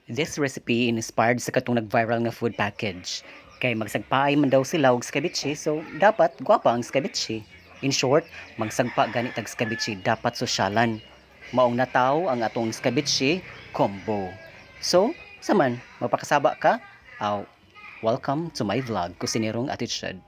This recipe inspired sa katong nag-viral nga food package. Kay magsagpaay man daw sila og escabeche, so dapat gwapa ang escabeche. In short, magsagpa gani tag escabeche, dapat sosyalan. Maong nataw ang atong escabeche combo. So, saman, magpakasaba ka? Aw, welcome to my vlog, Kusinerong Attitude.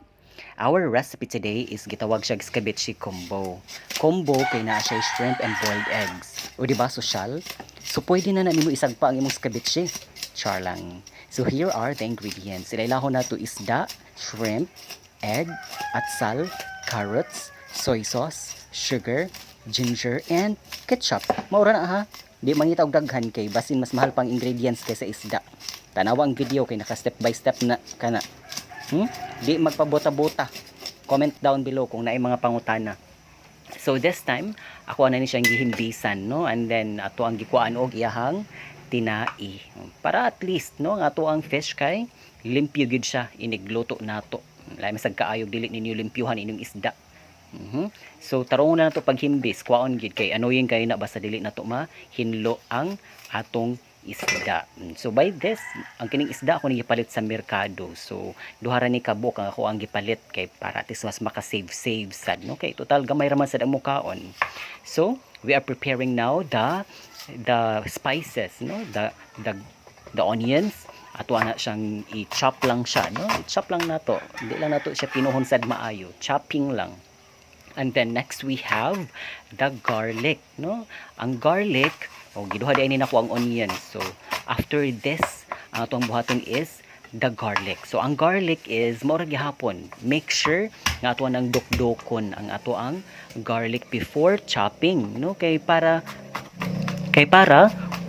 Our recipe today is gitawag siya escabeche combo. Combo kay naa siya shrimp and boiled eggs. O di ba sosyal? So pwede na na nimo isagpa ang imong escabeche. Char lang. So here are the ingredients. Ilailahon nato isda, shrimp, egg, atsal, carrots, soy sauce, sugar, ginger, and ketchup. Maura na ha. Di mangita og daghan kay basin mas mahal pang ingredients kaysa isda. Tanawa ang video kay naka step by step na kana. Di magpabota-bota. Comment down below kung naay mga pangutana. So this time, ako na ni siyang gihimbisan, no? And then ato ang gikuan og iyahang tinai. Para at least, no, ang ato ang fish kay limpyo gyud siya inigluto nato. Lahi masag kaayo dili ninyo limpyuhan inyong isda. So tarong na nato paghimbis, kuwaon gyud kay annoying kay na basta dili nato mahinlo ang atong isda. So by this, ang kining isda ako ni gipalit sa merkado. So duha ra ni kabuok ang ako ang gipalit kay para at least mas maka-save save sad, no, kay total gamay ra man sad ang mukaon. So we are preparing now the spices, no, the onions. Ato ana siyang i-chop lang siya, no, i-chop lang nato, hindi lang nato siya pinuhon sad maayo, chopping lang. And then next we have the garlic, no? Ang garlic, oh, giduha di ni nako ang onion. So after this, ang atong buhaton is the garlic. So ang garlic is mao ra gihapon. Make sure nga ato nang dukdukon ang ato ang garlic before chopping, no? Kay para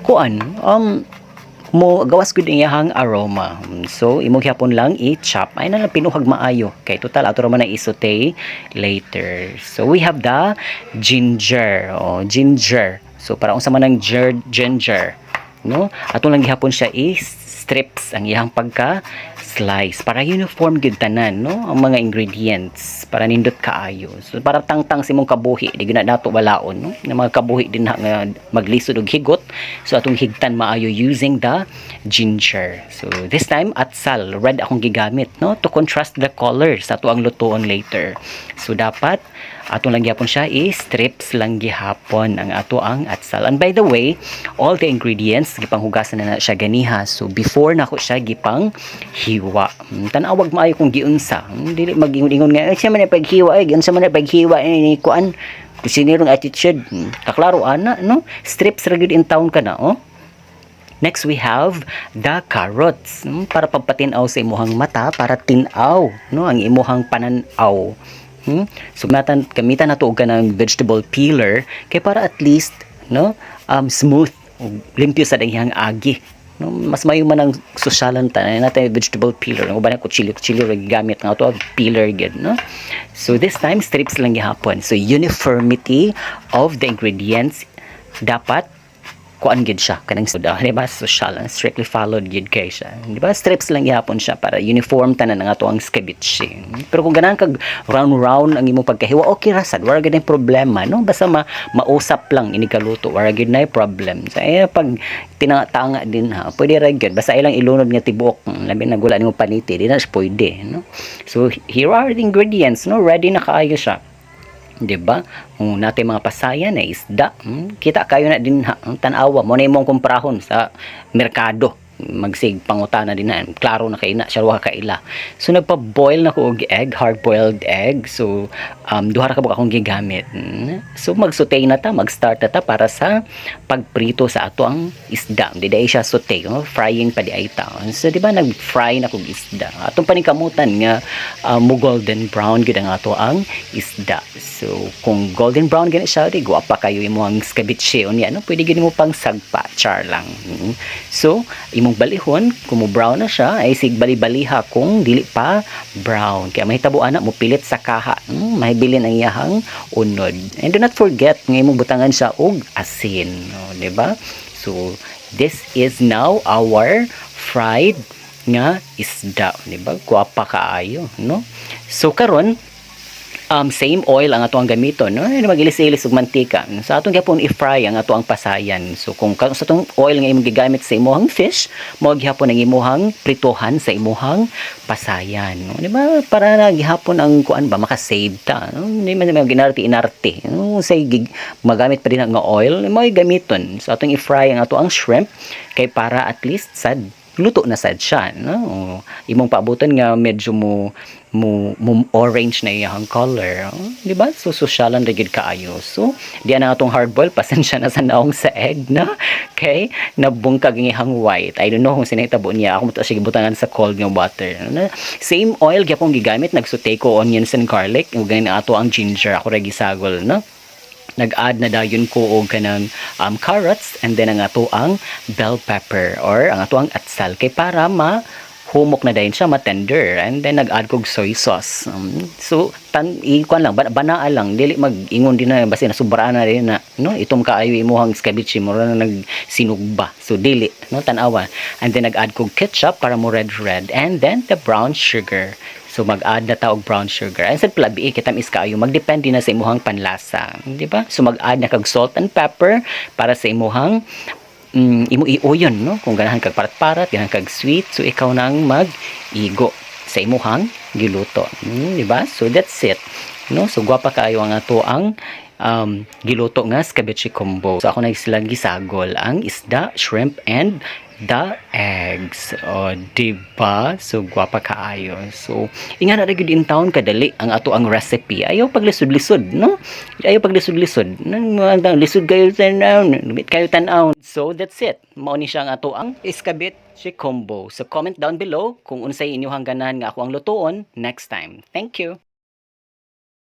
kuan mo gawas gud iyahang aroma. So imo gyapon lang i-chop. Ay na lang pinuhag maayo kay total ato ra man na i-saute later. So we have the ginger. Oh, ginger. So para unsa man ang ginger, no? Ato lang gihapon siya i-strips ang iyang pagka slice para uniform gyud tanan, no, ang mga ingredients para nindot kaayo. So para tangtang sa imong kabuhi, di gyud na nato walaon, no, nga mga kabuhi din na nga maglisod og higot. So atong higtan maayo using the ginger. So this time atsal, red akong gigamit, no, to contrast the color sa ato ang lutuon later. So dapat ato lang gihapon siya i-strips lang gihapon ang ato ang atsal. And by the way, all the ingredients gipanghugasan na na siya ganiha. So before nako siya gipang hiwa. Tan-awag maayo kung giunsa. Dili mag-ingon-ingon nga, "Ay, siya man ay paghiwa, ay giunsa man ay paghiwa eh, ni kuan kusinerong attitude." Kaklaro ana, no? Strips ra gyud in town ka na, oh. Next, we have the carrots. Para pagpatinaw sa imuhang mata, para tinaw, no, ang imuhang pananaw. So, gamitan nato og kanang vegetable peeler kay para at least, no, smooth ug limpyo sa iyang agi. No, mas mayo man ang sosyalan tanan natin vegetable peeler. Ang uban kutsilyo kutsilyo ra gigamit nga ato peeler gyud, no? So this time strips lang gihapon. So uniformity of the ingredients dapat kuan gid siya kanang suda, di ba? Social and strictly followed gid kay siya, di ba? Strips lang gihapon siya para uniform tanan ang ato ang escabeche. Pero kung ganahan kag round round ang imong pagkahiwa, okay ra sad, wala gid nay problema, no? Basta mausap lang ini kaluto, wala gid nay problem. Sa eh, pag tinanga din ha, pwede ra gyud, basta ilang ilunod nga tibuok, labi na gula nimo paniti, di na siya pwede, no? So here are the ingredients, no? Ready na kaayo siya, 'di ba? Kung natay mga pasayan na isda, kita kayo na din ha, ang tan-awa mo na imong kumprahon sa merkado. Magsig pangutana din na, klaro na kay na siya wa kaila. So nagpa-boil na ko og egg, hard-boiled egg. So duha ra ka buok akong gigamit. So mag-saute na ta, mag-start na ta para sa pagprito sa ato ang isda. Di dai siya saute, no? Frying pa di ay ta. So di ba nag-fry na kog isda. Atong paningkamutan nga mo golden brown gid ang ato ang isda. So kung golden brown gani siya, di guwapa kayo imong escabeche unya, no? Pwede gid mo pang sagpa, char lang. So imong balihon kung mo brown na siya ay sig bali-baliha kung dili pa brown. Kaya mahitabo ana mo pilit sa kaha. Mahibilin ang iyahang unod. And do not forget nga imong butangan siya og asin, no, di ba? So this is now our fried nga isda, di ba? Guwapa kaayo, no? So karon Same oil ang ato ang gamiton, no? Magilis-ilis og mantika. Sa atong gyapon i-fry ang ato ang pasayan. So kung sa atong oil nga imong gigamit sa imong fish, mao gihapon ang imuhang prituhan sa imuhang pasayan, no? Di ba? Para na gihapon ang kuan ba, maka-save ta, no? Di man man ginarte inarte, no? Say magamit pa din ang nga oil, mao gamiton. So atong i-fry ang ato ang shrimp kay para at least sad luto na sad siya, no? Imong paabutan nga medyo mo orange na iyang color, oh, di ba? So sosyalan ra gyud kaayo. So di na atong hard boil, pasensya na sa naong sa egg na kay nabungkag ang iyang white. I don't know kung sinahitabo niya. Ako mo to siya gibutangan sa cold nga water. Na, same oil gyapon gigamit, nagsaute ko onions and garlic ug ganin ato ang ginger, ako ra gisagol, no? Nag-add na dayon ko og kanang carrots and then ang ato ang bell pepper or ang ato ang atsal kay para ma humok na dayon siya, ma-tender. And then nag-add kog soy sauce. So tan ikuan lang, banaa lang, dili mag-ingon din na basta nasubraan na din na, no? Itom kaayo imuhang escabeche, mura na nagsinugba. So dili, no? Tan-awa. And then nag-add kog ketchup para mo red red and then the brown sugar. So mag-add na ta og brown sugar. And sa plabi kita is kaayo, magdepende na sa imuhang panlasa, di ba? So mag-add na kag salt and pepper para sa imuhang imo iuyon, no? Kung ganahan kag parat-parat, ganahan kag sweet, so ikaw nang mag-igo sa imuhang giluto. Di ba? So that's it. No? So gwapa kaayo ang ato ang giluto nga escabeche combo. So ako na silang gisagol ang isda, shrimp and the eggs. O, di ba? So gwapa kaayo. So inga na ra gyud in town kadali ang ato ang recipe. Ayaw paglisod-lisod, no? Ayaw paglisod-lisod. Nang lisod kayo tan-aw, lumit kayo tan-aw. So that's it. Mao ni siya ang ato ang escabeche combo. So comment down below kung unsay inyong ganahan nga ako ang lutuon next time. Thank you.